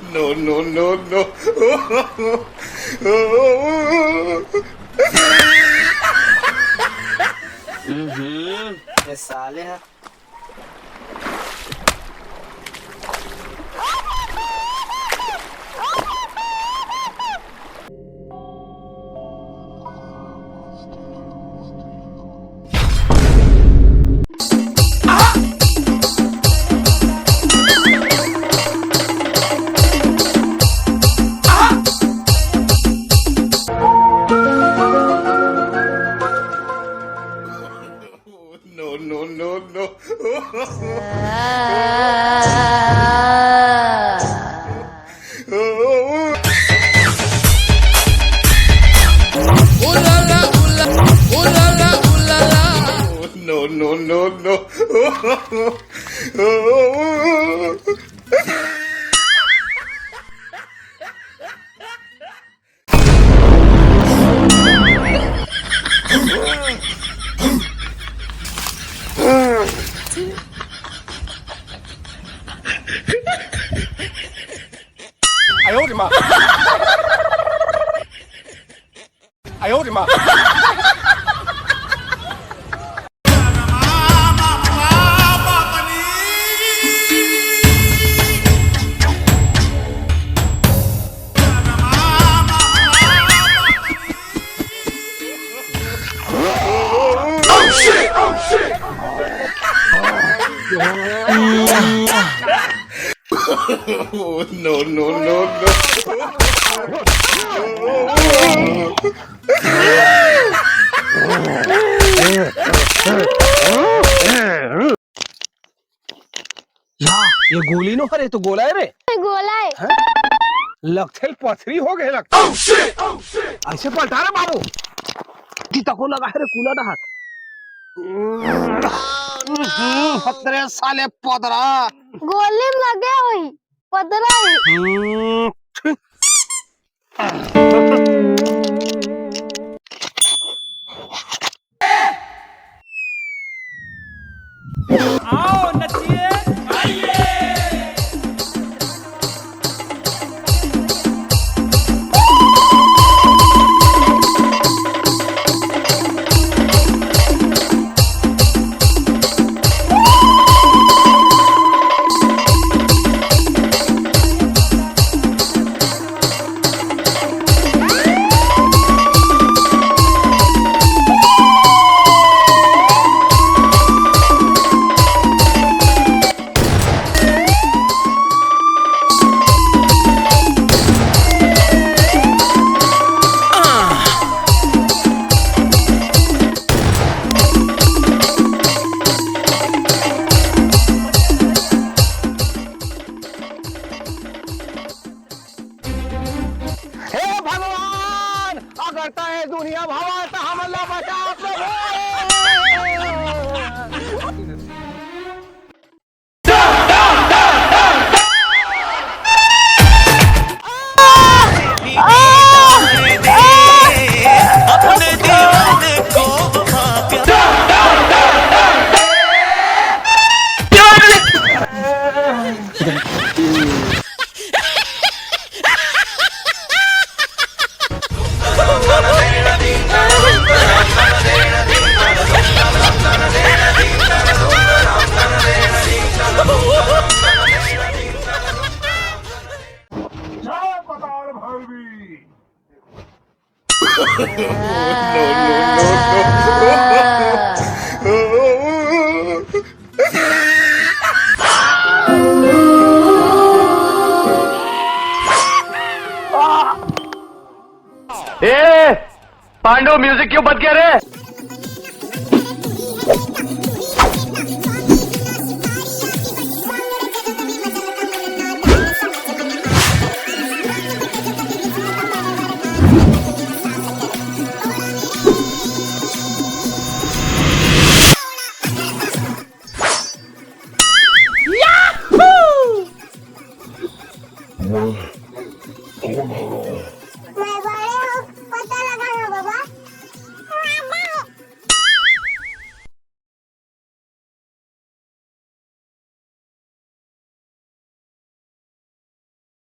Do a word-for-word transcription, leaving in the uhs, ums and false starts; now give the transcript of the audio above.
No, no, no, no। हम्म, ये साले हैं। No, no, no, no। No, no, no, no। No, no, no, no। या, ये गोली नो हरे, तो गोला है रे। गोला है। हैं? लगथे ल पथरी हो गए लगथे। ऐसे पलटा रे बाबू। कि तको लगा है रे कूला डहार। हम्म, हतरे साले पदरा। गोली में लगे हुई, पदरा ही। हम्म। आओ नचिए। हे भगवान, अगर तैं दुनिया भवा त हमन ला बचा, प्रभु। जय पताल भैरवी। ए, पांडू, music क्यों बंद किया रे?